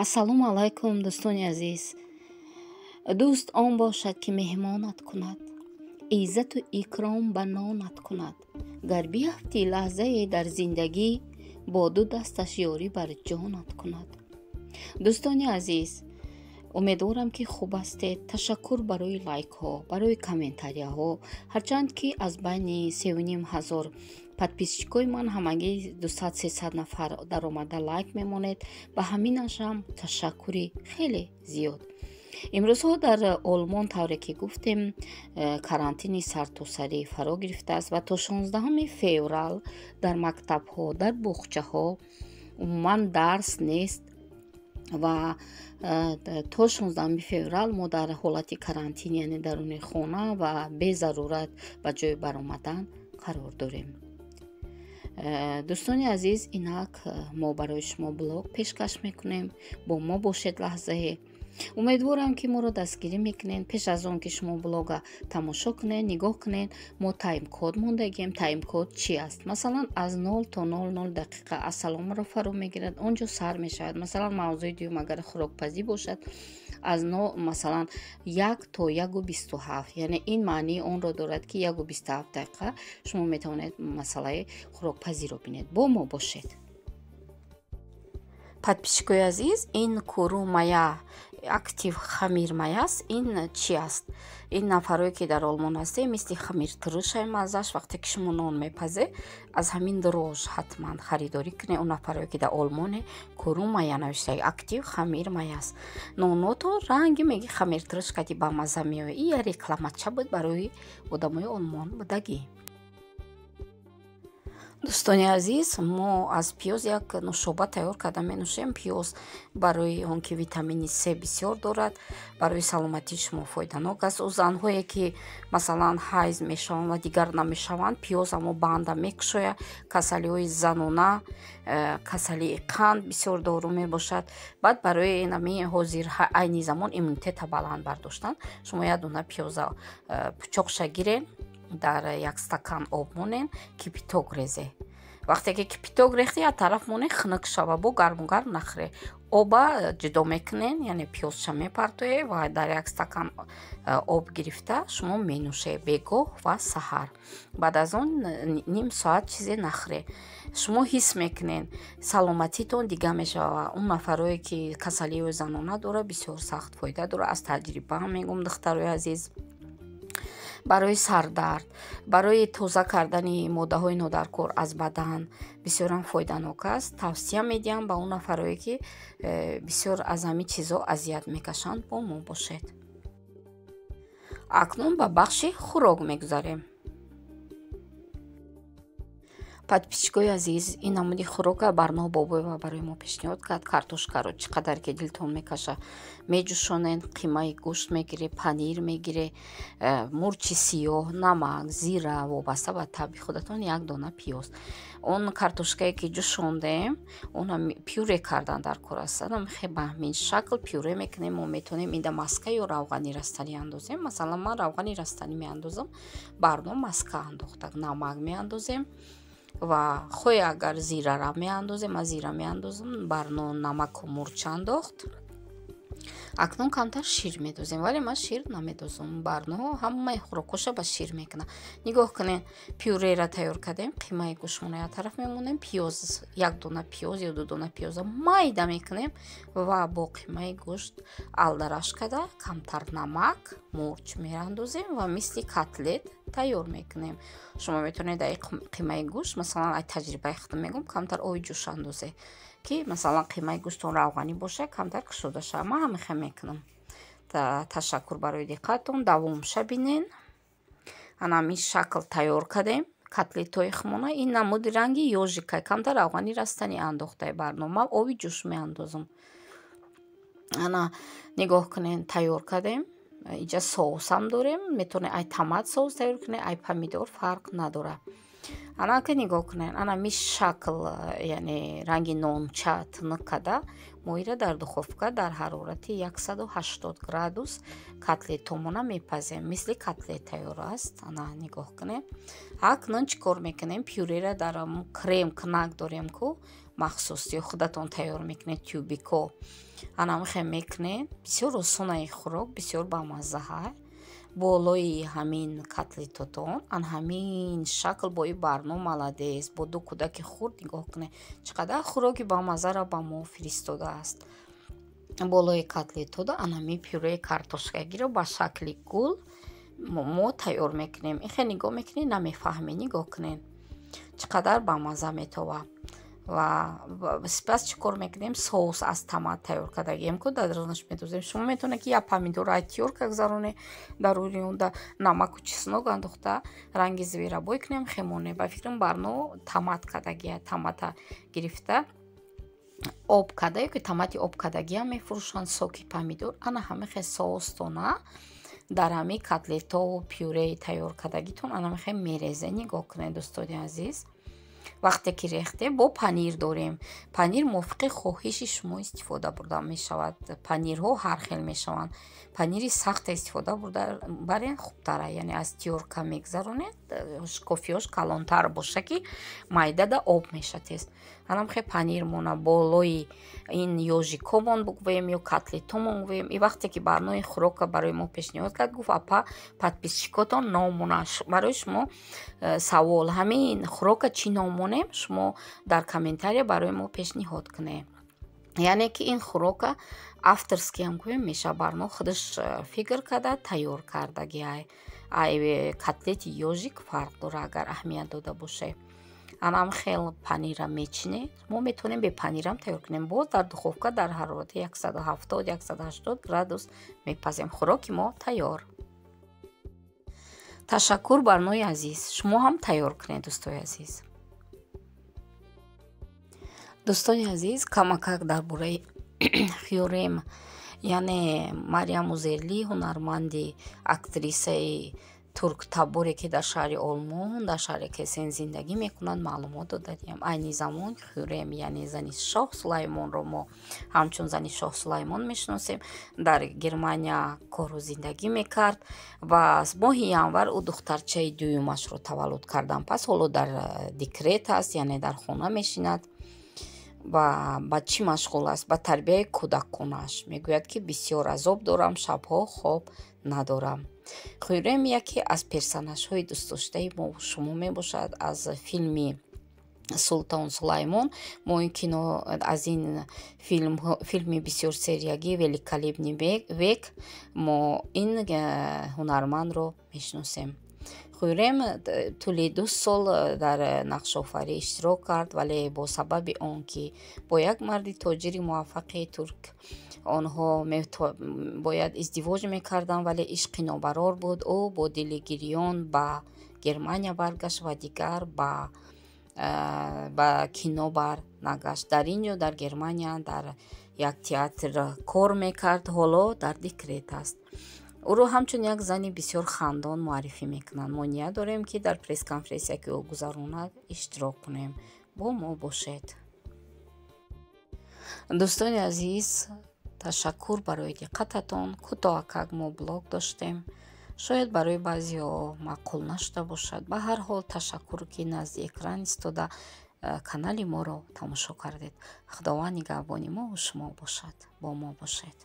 Ассалому алайкум, дӯстони азиз. Дӯст он бошад, ки меҳмонат кунад, иззату икром ба нонат кунад. Гар биафтӣ лаҳзае дар зиндагӣ, бо ду дасташ ёрӣ бар ҷонат кунад. Дӯстони азиз, умедворам, ки хуб ҳастед. Ташаккур барои лайкҳо, барои комментарияҳо. Ҳарчанд ки аз байни 3500 подписчикои ман ҳамагӣ 200-300 нафар даромада лайк мемонед, ба ҳаминашам ташаккури хеле зиёд. Имрӯзҳо дар Олмон, тавре ки гуфтем, карантини сартосарӣ фаро гирифтааст ва то 16 феврал дар мактабҳо, дар боғчаҳо умуман дарс нест ва то 16 феврал мо дар ҳолати карантин, яъне даруни хона ва безарурат ба ҷои баромадан қарор дорем. Дӯстони азиз, инак мо барои шумо блог пешкаш мекунем. Бо мо бошед лаҳзае. Умедворам, ки моро дастгирӣ мекунед. Пеш аз он ки шумо блога тамошо кунед, нигоҳ кунед, мо тайм-код мондагием. Тайм-код чи аст? Масалан, аз 0 то 00 дақиқа ассаломро фаро мегирад, он ҷо сар мешавад. Масалан, мавзӯи дуюм агар хӯрокпазӣ бошад, аз масалан 1 то 1:27, яъне ин маънии онро дорад, ки 1:27 дақиқа шумо метавонед масъалаи хӯрокпазиро бинед. Бо мо бошед. Подписчикои азиз, ин курумая актив хамирмая аст. Ин чи аст? Ин нафарое ки дар Олмон ҳастем, мисли хамиртурушай маззаш. Вақте ки шумо нон мепазе, аз ҳамин дрож ҳатман харидорӣ кунед. Он нафарое ки дар Олмоне, курумая навишта, актив хамирмая аст. Ноното ранги меги хамиртуруш кади ба мазза меояд. И я рекламача буд барои одамои Олмон будагӣ. Дӯстони азиз, мо аз пиёз як нӯшоба тайёр карда менӯшем. Пиёз барои он ки витамини С бисёр дорад, барои саломатии шумо фоиданок аст. Ӯ занҳое ки масалан ҳайз мешаванд ва дигар намешаванд, пиёз амо банда мекушояд. Касалиҳои занона, касалии қанд бисёр дору мебошад. Баъд барои нами ҳозир айни замон иммунитета баланд бардоштан, шумо як дона пиёза пучоқша гирен, дар як стакан об монен, кипяток резе. Вақте ки кипяток рехти, як тараф монен, хунук шава, бо гарму гарм нахӯре. Оба ҷудо мекунен, яъне пиёзша мепартоед ва дар як стакан об гирифта шумо менӯшед бегоҳ ва саҳар. Баъд аз он ним соат чизе нахӯре. Шумо ҳис мекунед, саломатитон дига мешавад. Он нафарое ки касалиҳои занона дорад, бисёр сахт фоида дорад. Аз таҷриба мегӯм, духтарои азиз. Барои сардард, барои тоза кардани моддаҳои нодаркор аз бадан бисёрам фоиданок аст. Тавсия медиҳам ба он нафарое ки бисёр аз ҳамин чизо азият мекашанд. Бо мо бошед. Акнун ба бахши хӯрок мегузарем. Подписчикои азиз, ин намуди хӯрока Барно Бобоева барои мо пешниҳод кард. Картошкаро чӣ қадар ки дилтон мекаша меҷӯшонед, қимаи гӯшт мегире, панир мегире, мурчи сиёҳ, намак, зира, вобаста ба табъи худатон, як дона пиёз. Он картошкае ки ҷӯшондем, она пюре кардан дар кор аст. Ба ҳамин шакл пюре мекунем. Мо метавонем инда маска ё равғани растанӣ андозем. Масалан, ман равғани растанӣ меандозам, Барно маска андохта. Намак меандозем ва хоҳе агар зирара меандозем, ман зира меандозам, Барно намаку мурч андохт. Акнун камтар шир медозем, вале ман шир намедозам. Барно ҳамаи хӯрокҳоша ба шир мекунад. Нигоҳ кунед, пюрера тайёр кардем, қимаи гӯштмона як тараф мемонем, пиёз, як дона пиёз ё ду дона пиёза майда мекунем ва бо қимаи гӯшт алдараш карда, камтар намак, мурч меандозем ва мисли котлет тайёр мекунем. Шумо метавонед дар қимаи гӯшт, масалан, ай таҷрибаи худам мегӯм, камтар оби ҷӯш андозед, ки масалан қимаи гӯштон равғанӣ бошад, камтар кушода шавад. Ман ҳамин хел мекунам. Ташаккур барои диққатон. Давомша бинен. Ана ҳамин шакл тайёр кардем котлетҳои хумона. Ин намуди ранги ёжика, камтар равғани растанӣ андохтаи барнома, оби ҷӯш меандозам. Ана нигоҳ кунед, тайёр кардем. Инҷа соусам дорем, метавонед ай томат соус тайёр кунед, ай помидор, фарқ надорад. Ана ки нигоҳ кунед, ана ми шакл, яъне ранги нонча тунук карда, моира дар духовка дар ҳарорати 180 градус котлетомона мепазем. Мисли котлет тайёр аст. Ана нигоҳ кунед. Акнун чӣ кор мекунем? Пюрера дар крем кунак дорем ку. махсус ё худатон тайёр мекунед, тюбико анамихе мекунед. Бисёр осона ин хӯрок, бисёр бамаззаҳа. Болои ҳамин котлетотон ан ҳамин шакл бо ин Барно молодец, бо ду кӯдаки хурд, нигоҳ кунед, чӣ қадар хӯроки бамаззаро ба мо фиристодааст. Болои котлетода ан ҳамин пюреи картошкагиро ба шакли гул мо тайёр мекунем. Ихе нигоҳ мекунед, намефаҳмед, нигоҳ кунед, чӣ қадар бамазза метова. Ва сипас чӣ кор мекунем? Соус аз томат тайёр кардагием ку, дар дарунаш медозем. Шумо метавонед, ки як помидорро ай тёрка гузаронед, даруни онда намаку чеснок андохта, ранги зверобой кунем, хемоне. Ба фикрам, Барно томат кардагия, томата гирифта, об карда ё ки томати об кардагиам мефурӯшанд, соки помидор. Ана ҳамихе соустона дар ҳамин котлетову пюреи тайёр кардагитон ана мехе мерезе. Нигоҳ кунед, дӯстони азиз, вақте ки рехте, бо панир дорем. Панир мувофиқи хоҳиши шумо истифода бурда мешавад. Панирҳо ҳар хел мешаванд. Панири сахта истифода бурда барен хубтара, яъне аз тёрка мегзаронед, шикофиҳош калонтар боша, ки майдада об меша тез. Анам хе панирмона болои ин ёжикомон бугӯем ё котлетомон гӯем. И вақте ки Барнои хӯрока барои мо пешниҳод кард, гуфт: «Апа, подписчикотон номона барои шумо савол, ҳамин хӯрока чӣ ном монем, шумо дар комментария барои мо пешниҳод кунед». Яъне ки ин хӯрока авторскиам гӯем меша, Барно худаш фикр карда тайёр кардагиай. Ай котлети ёжик фарқ дора, агар аҳамият дода бошед. Анам хел панира мечинед. Мо метавонем бе панирам тайёр кунем. Боз дар духовка дар ҳарорати 170, 180 градус мепазем. Хӯроки мо тайёр. Ташаккур, Барнои азиз. Шумо ҳам тайёр кунед, дӯстои азиз. Дӯстони азиз, камакак дар бораи Хюрем, яъне Марьям Узерли, ҳунарманди актрисаи турктаборе, ки дар шаҳри Олмон, дар шаҳри Кесен зиндагӣ мекунанд, маълумот додадиям. Айни замон Хюрем, яъне зани шоҳ Сулаймонро мо ҳамчун зани шоҳ Сулаймон мешиносем, дар Германия кору зиндагӣ мекард ва моҳи январ ӯ духтарчаи дуюмашро таваллуд кардан. Пас ҳоло дар декрет аст, яъне дар хона мешинад. Ва ба чӣ машғул аст? Ба тарбияи кӯдаконаш. Мегӯяд, ки бисёр азоб дорам, шабҳо хоб надорам. Хюрем яке аз персонажҳои дӯстдоштаи мо шумо мебошад аз филми Султон Сулаймон. Мо ин кино аз ин филми бисёрсериягӣ «Великолепный век» мо ин ҳунармандро мешиносем. Хюрем тӯли 2 сол дар нақшофарӣ иштирок кард, вале бо сабаби он ки бо як марди тоҷири муваффақи турк онҳо бояд издивоҷ мекарданд, вале ишқи нобарор буд, ӯ бо дили гирён ба Германия баргашт ва дигар ба кино бар нагашт. Дар ин ҷо, дар Германия, дар як театр кор мекард, ҳоло дар декрет аст. Ӯро ҳамчун як зани бисёр хандон муаррифӣ мекунанд. Мо ният дорем, ки дар пресс-конференсия, ки ӯ гузаронад, иштирок кунем. Бо мо бошед. Дӯстони азиз, ташаккур барои диққататон. Кӯтоҳакак мо блог доштем, шояд барои баъзеҳо маъқул нашуда бошад. Ба ҳар ҳол, ташаккур, ки назди экран истода канали моро тамошо кардед. Худованд нигаҳбони мову шумо бошад. Бо мо бошед.